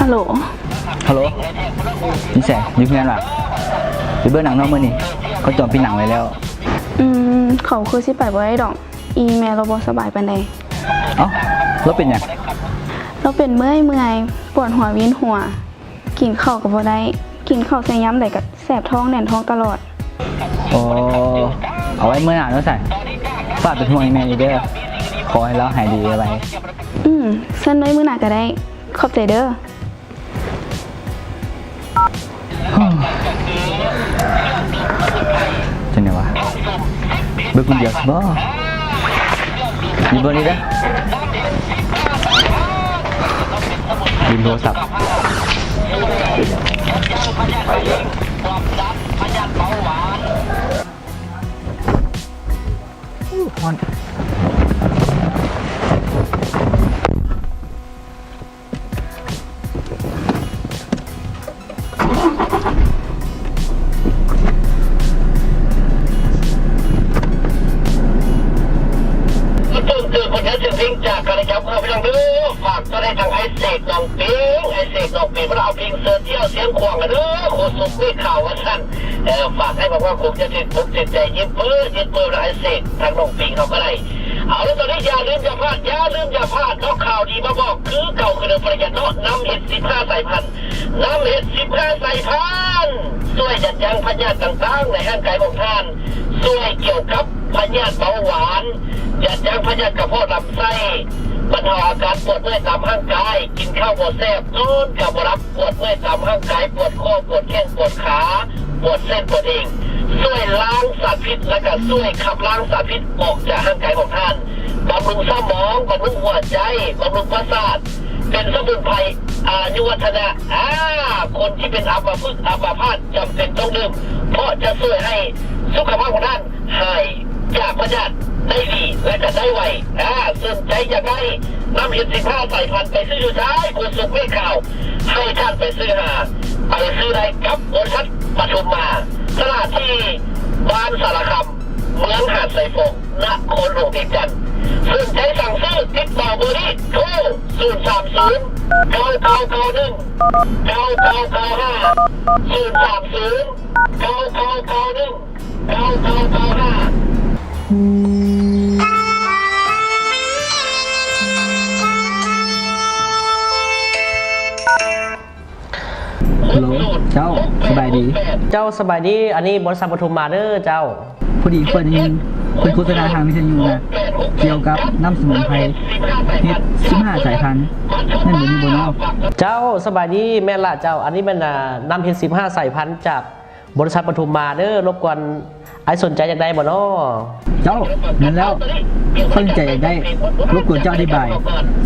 ໂຫຼ ຮັລໂຫຼ ຢູ່ໃສ? ຢູ່ເຮືອນຫວາ? ໄປເບິ່ງໜັງເນາະ ມື້ນີ້ເຂົາຈອງປີໜັງໄວ້ແລ້ວ. ອືມ ເຂົາຄືຊິໄປບໍ່ໄດ້ດອກ. ອີ່ແມ່ລາວບໍ່ສະບາຍປານໃດ. ເອົ້າ ລາວເປັນຫຍັງ? ລາວເປັນເມື່ອຍໆ ປວດຫົວ ວິນຫົວ. ກິນເຂົ້າກໍບໍ່ໄດ້, ກິນເຂົ້າໃສ່ຍາມໃດກໍແສບທ້ອງແໜ້ນທ້ອງຕະຫຼອດ. ໂອ້ ເອົາໄວ້ມື້ໜ້າເນາະຊັ້ນ. ຝາກເປັນຫ່ວງອີ່ແມ່ອີກເດີ. ຂໍໃຫ້ລາວຫາຍດີໄວໆ. ອືມ ຊັ້ນໄວ້ມື້ໜ້າກໍໄດ້. ຂອບໃຈເດີ. ຈັ່ງໃດວະ? ເບິ່ງຄົນດຽວຊິບໍ? ຢູ່ບ່ອນນີ້ເດີ. ລືມໂທລະສັບ. ຮ້ອນ. ເພິ່ນເກີດຜົນງານເສຍງເພງຈາກການຈັບເຂົ້າ ພີ່ນ້ອງເດີ. ຝາກຕົວໄດ້ທາງອ້າຍເສກໜອງເປງ, ອ້າຍເສກໜອງເປງ ເພິ່ນເອົາເພງເສືອທ່ຽວສຽງຂວາງລະເດີ ໂຄສົກເວຂາວວ່າຊັ້ນ. ເອີ ຝາກໃຫ້ບອກວ່າຄົງຈະຖືກອົກຖືກໃຈ ຍິ້ມເປີດຍິ້ມເປີດນະ ອ້າຍເສກ ທາງໜອງເປງເຮົາກໍໄດ້. ເອົາລະ ຕອນນີ້ຢ່າລືມຢ່າພາດ, ຢ່າລືມຢ່າພາດເນາະ, ຂ່າວດີມາບອກຄືເກົ່າຄືເດີມ ປະຫຍັດເນາະ, ນ້ຳເຫັດສິບຫ້າສາຍພັນ. ນ້ຳເຫັດສິບຫ້າສາຍພັນ ຊ່ວຍຢັດຢັ້ງພະຍາດຕ່າງໆໃນຮ່າງກາຍຂອງທ່ານ, ຊ່ວຍກ່ຽວກັບພະຍາດເບົາຫວານ, ຢັດຢັ້ງພະຍາດກະເພາະລຳໄສ້, ບັນເທົາອາການປວດເມື່ອຍຕາມຮ່າງກາຍ, ກິນເຂົ້າບໍ່ແຊບ, ນອນກະບໍ່ຫຼັບ, ປວດເມື່ອຍຕາມຮ່າງກາຍ, ປວດຂໍ້, ປວດແຂ້ງ, ປວດຂາ, ປວດເສັ້ນ, ປວດເອັນ, ຊ່ວຍລ້າງສານພິດ ແລະກະຊ່ວຍຂັບລ້າງສານພິດອອກຈາກຮ່າງກາຍຂອງທ່ານ, ບຳລຸງສະໝອງ, ບຳລຸງຫົວໃຈ, ບຳລຸງປະສາດ, ເປັນສະໝຸນໄພອາຍຸວັດທະນະ. ອາ ຄົນທີ່ເປັນອຳມະພຶກອຳມະພາດຈຳເປັນຕ້ອງດື່ມ ເພາະຈະຊ່ວຍໃຫ້ສຸຂະພາບຂອງທ່ານຫາຍຈາກພະຍາດໄດ້ດີ ແລະກະໄດ້ໄວ. ອາ ສົນໃຈຢາກໄດ້ນ້ຳເຫັດສິບຫ້າສາຍພັນ ໄປຊື້ຢູ່ໃສ? ໂຄສົກເມກາວໃຫ້ທ່ານໄປຊື້ຫາ, ໄປຊື້ໄດ້ກັບບໍລິສັດປະທຸມມາ, ຕະຫຼາດທີ່ບ້ານສາລະຄຳ ເມືອງຫາດຊາຍຟອງ ນະຄອນຫຼວງວຽງຈັນ. ສົນໃຈສັ່ງຊື້ ຕິດຕໍ່ເບີນີ້ ໂທ ສູນສາມສູນ ເກົ້າເກົ້າເກົ້າໜຶ່ງ ເກົ້າເກົ້າເກົ້າຫ້າ ສູນສາມສູນ ເກົ້າເກົ້າເກົ້າໜຶ່ງ ເກົ້າເກົ້າເກົ້າຫ້າ. ຮັລໂຫຼ ເຈົ້າ ສະບາຍດີ. ເຈົ້າ ສະບາຍດີ, ອັນນີ້ບໍລິສັດປະທຸມມາເດີເຈົ້າ. ພໍດີຂ້ອຍໄດ້ຍິນເພິ່ນໂຄສະນາທາງວິທະຍຸນະ ກ່ຽວກັບນ້ຳສະໝຸນໄພເຫັດສິບຫ້າສາຍພັນ ແມ່ນບໍ່ນີ້ບໍ່ເນາະ? ເຈົ້າ ສະບາຍດີ, ແມ່ນລະເຈົ້າ, ອັນນີ້ແມ່ນ ອາ ນ້ຳເຫັດສິບຫ້າສາຍພັນຈາກບໍລິສັດປະທຸມມາເດີ. ລົບກວນ ອ້າຍສົນໃຈຢາກໄດ້ບໍ່ນໍ? ເຈົ້າ ແມ່ນແລ້ວ, ຂ້ອຍສົນໃຈຢາກໄດ້. ລົບກວນເຈົ້າອະທິບາຍ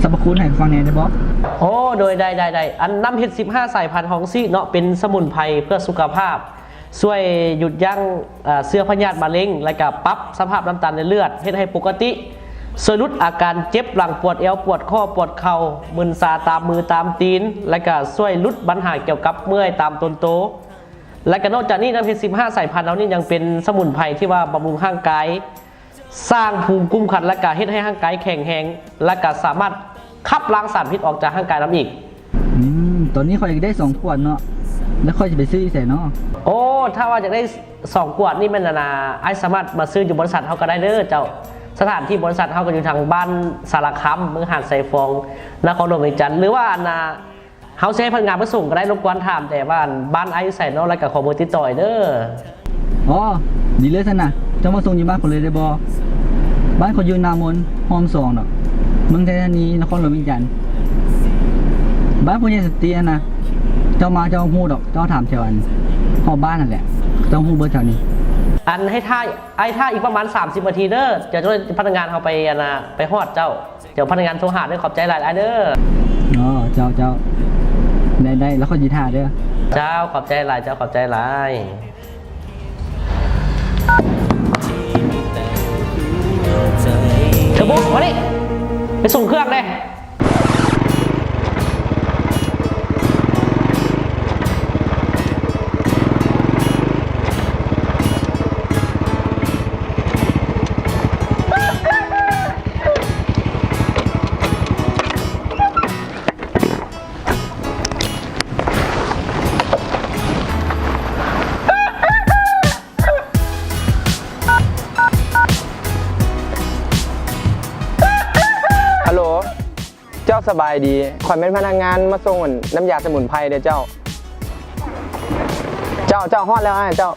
ສັບພະຄຸນໃຫ້ຟັງແດ່ໄດ້ບໍ່? ໂອ້ ໂດຍ ໄດ້ ໄດ້ ໄດ້. ອັນນ້ຳເຫັດສິບຫ້າສາຍພັນຂອງຊີ້ເນາະ ເປັນສະໝຸນໄພເພື່ອສຸຂະພາບ, ຊ່ວຍຢຸດຢັ້ງ ເອີ ເຊື້ອພະຍາດມະເລັງ ແລະກະປັບສະພາບນ້ຳຕານໃນເລືອດເຮັດໃຫ້ປົກກະຕິ, ຊ່ວຍຫຼຸດອາການເຈັບຫຼັງ, ປວດແອວ, ປວດຂໍ້, ປວດເຂົ່າ, ມຶນຊາຕາມມືຕາມຕີນ, ແລະກະຊ່ວຍຫຼຸດບັນຫາກ່ຽວກັບເມື່ອຍຕາມຕົນໂຕ. ແລະກະນອກຈາກນີ້ ນ້ຳເຫັດສິບຫ້າສາຍພັນເຮົານີ້ຍັງເປັນສະໝຸນໄພທີ່ວ່າບຳລຸງຮ່າງກາຍ, ສ້າງພູມຄຸ້ມກັນ ແລະກະເຮັດໃຫ້ຮ່າງກາຍແຂງແຮງ ແລະກະສາມາດຂັບລ້າງສານພິດອອກຈາກຮ່າງກາຍນຳອີກ. ອືມ ຕອນນີ້ຂ້ອຍຢາກໄດ້ສອງຂວດເນາະ, ແລ້ວຂ້ອຍຈະໄປຊື້ຢູ່ໃສເນາະ? ໂອ້ ຖ້າວ່າຢາກໄດ້ສອງຂວດນີ້ແມ່ນ ອັນນ່າ ອ້າຍສາມາດມາຊື້ຢູ່ບໍລິສັດເຮົາກໍໄດ້ເດີເຈົ້າ. ສະຖານທີ່ບໍລິສັດເຮົາກໍຢູ່ທາງບ້ານສາລະຄຳ ເມືອງຫາດຊາຍຟອງ ນະຄອນຫຼວງວຽງຈັນ ຫຼືວ່າ ອັນນ່າ ເຮົາຊິໃຫ້ພະນັກງານໄປສົ່ງກໍໄດ້, ລົບກວນຖາມແຕ່ວ່າ ອັນ ບ້ານອ້າຍຢູ່ໃສເນາະ ແລ້ວກໍຂໍເບີຕິດຕໍ່ເດີ. ອໍ ດີເລີຍຊັ້ນນະ, ເຈົ້າມາສົ່ງຢູ່ບ້ານຂ້ອຍເລີຍໄດ້ບໍ່? ບ້ານຂ້ອຍຢູ່ນາມົນ ຮ່ອມສອງດອກ, ເມືອງໄທທານີ ນະຄອນຫຼວງວຽງຈັນ. ບ້ານພໍ່ໃຫຍ່ສັນຕິຫັ້ນນະ, ເຈົ້າມາເຈົ້າຮູ້ດອກ, ເຈົ້າຖາມແຖວ ອັນ ຮອບບ້ານຫັ້ນແຫຼະ, ເຈົ້າຮູ້ເບີດແຖວນີ້. ອັນ ໃຫ້ຖ້າ ອ້າຍຖ້າອີກປະມານສາມສິບນາທີເດີ, ດຽວເຈົ້າພະນັກງານເຮົາໄປ ອັນນ່າ ໄປຮອດເຈົ້າ. ດຽວພະນັກງານໂທຫາເດີ. ຂອບໃຈຫຼາຍໆເດີ. ອໍ ເຈົ້າ ເຈົ້າ. ໄດ້ໆ ແລ້ວຂ້ອຍຊິຖ້າເດີ. ເຈົ້າ ຂອບໃຈຫຼາຍເຈົ້າ, ຂອບໃຈຫຼາຍ. ເທີໂບ ມານີ້ ໄປສົ່ງເຄື່ອງແດ່. ເຈົ້າສະບາຍດີ ຂ້ອຍແມ່ນພະນັກງານມາສົ່ງນ້ຳຢາສະໝຸນໄພເດ້ເຈົ້າ. ເຈົ້າ ເຈົ້າ ຮອດແລ້ວອ້າຍເຈົ້າ.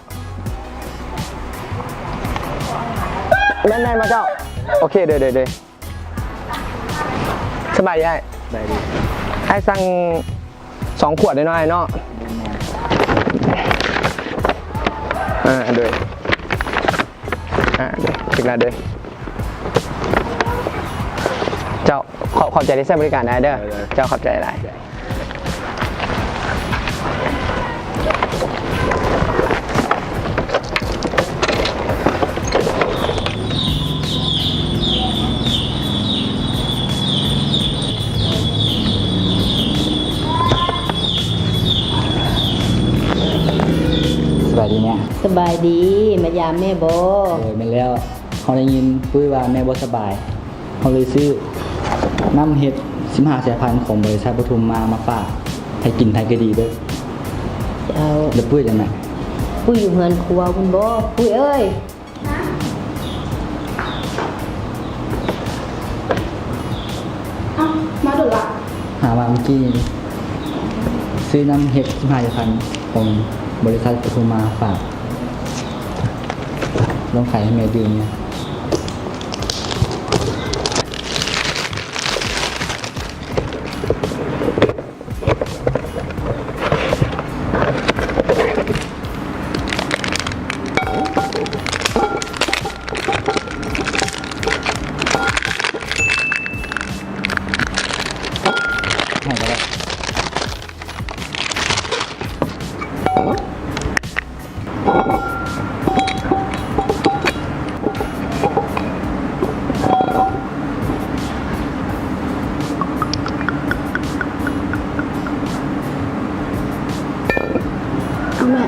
ແມ່ນ ແມ່ນບໍ່ເຈົ້າ? ໂອເຄ ໂດຍ ໂດຍ ໂດຍ. ສະບາຍດີອ້າຍ. ສະບາຍດີ. ອ້າຍສັ່ງສອງຂວດເດ້ເນາະອ້າຍເນາະ. ອ່າ ໂດຍ ອ່າ ໂດຍ ເປັນລະເດີ. ເຈົ້າ ຂອບ ຂອບໃຈທີ່ໃຊ້ບໍລິການອ້າຍເດີ. ເຈົ້າ ຂອບໃຈຫຼາຍ. ສະບາຍດີແມ່. ສະບາຍດີ ມາຢາມແມ່ບໍ? ໂດຍ ແມ່ນແລ້ວ ເຮົາໄດ້ຍິນປຸ້ຍວ່າແມ່ບໍ່ສະບາຍ ເຮົາເລີຍຊື້ນ້ຳເຫັດສິບຫ້າສາຍພັນຂອງບໍລິສັດປະທຸມມາ ມາຝາກໃຫ້ກິນໃຜກະດີເດີ້. ເຈົ້າ. ແລ້ວປຸ້ຍຈັ່ງໃດ? ປຸ້ຍຢູ່ເຮືອນຄົວພຸ້ນບໍ? ປຸ້ຍເອີຍ. ອ້າວ ມາດົນລະ? ຫາມາເມື່ອກີ້ນີ້ ຊື້ນ້ຳເຫັດສິບຫ້າສາຍພັນຂອງບໍລິສັດປະທຸມມາຝາກ ລອງຂາຍໃຫ້ແມ່ດື່ມ. ໃຫ້ກໍໄດ້. ເອົາແມ່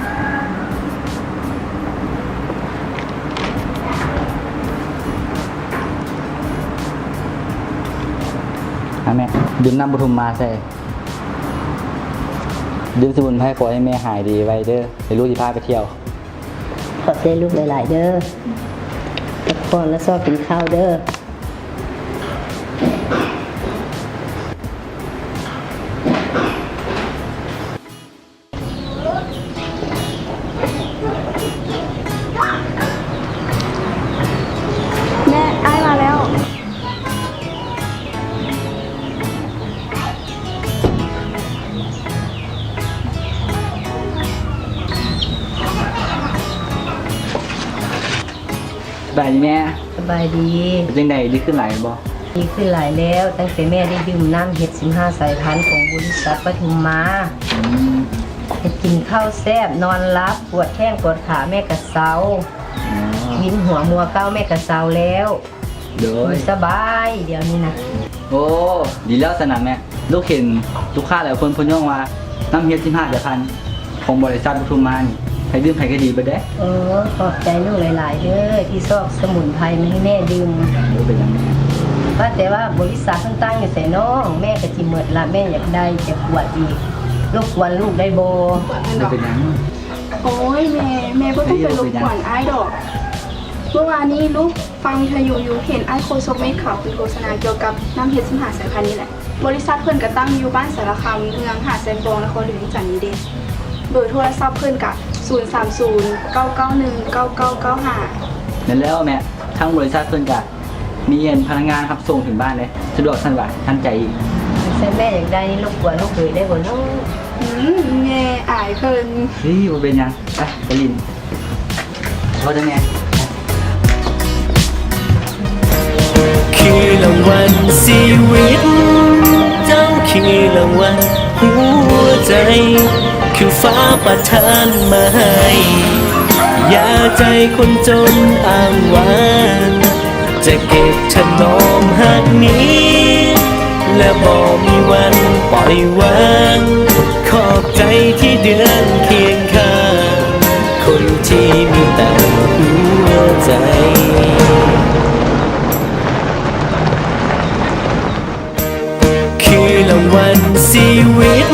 ເອົາແມ່ ດື່ມນ້ຳປະທຸມມາໃສ່. ດື່ມສະໝຸນໄພ ຂໍໃຫ້ແມ່ຫາຍດີໄວເດີ້ ໃຫ້ລູກຊິພາໄປທ່ຽວ. ຂອບໃຈລູກຫຼາຍໆເດີ້ ພັກຜ່ອນແລ້ວຊອກກິນເຂົ້າເດີ້. ແມ່ ອ້າຍມາແລ້ວ. ສະບາຍດີແມ່. ສະບາຍດີ. ເປັນຈັ່ງໃດ ດີຂຶ້ນຫຼາຍແມ່ນບໍ່? ດີຂຶ້ນຫຼາຍແລ້ວ ຕັ້ງແຕ່ແມ່ໄດ້ດື່ມນ້ຳເຫັດສິບຫ້າສາຍພັນຂອງບໍລິສັດປະທຸມມາ. ອືມ. ເຮັດກິນເຂົ້າແຊບ ນອນຫຼັບ ປວດແຂ້ງປວດຂາແມ່ກະເຊົາ. ອໍ. ວິນຫົວມົວເກົາແມ່ກະເຊົາແລ້ວ. ໂດຍ. ສະບາຍດຽວນີ້ນະ. ໂອ້ ດີແລ້ວຊັ້ນນະແມ່. ລູກເຫັນລູກຄ້າຫຼາຍຄົນເພິ່ນຍ້ອງວ່າ ນ້ຳເຫັດສິບຫ້າສາຍພັນຂອງບໍລິສັດປະທຸມມານີ້ ໃຜດື່ມໃຜກະດີເບິດເດ້. ເອີ ຂອບໃຈລູກຫຼາຍໆເດີ້ ທີ່ຊອກສະໝຸນໄພມາໃຫ້ແມ່ດື່ມ. ບໍ່ເປັນຫຍັງແມ່. ວ່າແຕ່ວ່າບໍລິສັດເພິ່ນຕັ້ງຢູ່ໃສນ້ອງ? ແມ່ກະຊິໝົດລະ ແມ່ຢາກໄດ້ຈັກຂວດອີກ ລົບກວນລູກໄດ້ບໍ່? ບໍ່ເປັນຫຍັງ. ໂອ້ຍແມ່ ແມ່ບໍ່ຕ້ອງໄປລົບກວນອ້າຍດອກ. ເມື່ອວານນີ້ລູກຟັງວິທະຍຸຢູ່ ເຫັນອ້າຍໂຄສົກເມດຂາວເພິ່ນໂຄສະນາກ່ຽວກັບນ້ຳເຫັດສິບຫ້າສາຍພັນນີ້ແຫຼະ. ບໍລິສັດເພິ່ນກະຕັ້ງຢູ່ບ້ານສາລະຄຳ ເມືອງຫາດແຊບອງ ນະຄອນຫຼວງວຽງຈັນນີ້ເດ. ເບີໂທລະສັບເພິ່ນກະ ສູນສາມສູນ ເກົ້າເກົ້າໜຶ່ງ ເກົ້າເກົ້າເກົ້າຫ້າ. ແມ່ນແລ້ວແມ່ ທາງບໍລິສັດເພິ່ນກະ ມີອັນພະນັກງານຮັບສົ່ງເຖິງບ້ານເດ້ ສະດວກສະບາຍ ທັນໃຈອີກ. ຄັນແມ່ຢາກໄດ້ນີ້ ລົບກວນລູກເອີຍໄດ້ບໍ່ເນາະ? ອືມ ແມ່ອາຍເພິ່ນ. ເຮີ້ຍ ບໍ່ເປັນຫຍັງ ໄປ ໄປຫຼິ້ນ ພໍເດີແມ່. ຄືລາງວັນຊີວິດ ເຈົ້າຄືລາງວັນຫົວໃຈ ຄືຟ້າປະທານມາໃຫ້ ຢ່າໃຈຄົນຈົນອ້າງວ້າງ ຈະເກັບຖະໜອມຮັກນີ້ ແລະບໍ່ມີວັນປ່ອຍວາງ. ຂອບໃຈທີ່ເດືອນຄຽງຂ້າງ ຄົນທີ່ມີແຕ່ຫົວໃຈ. ຄືລາງວັນຊີວິດ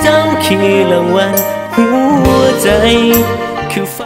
ເຈົ້າຄືລາງວັນຫົວໃຈ ຄືຟ້າ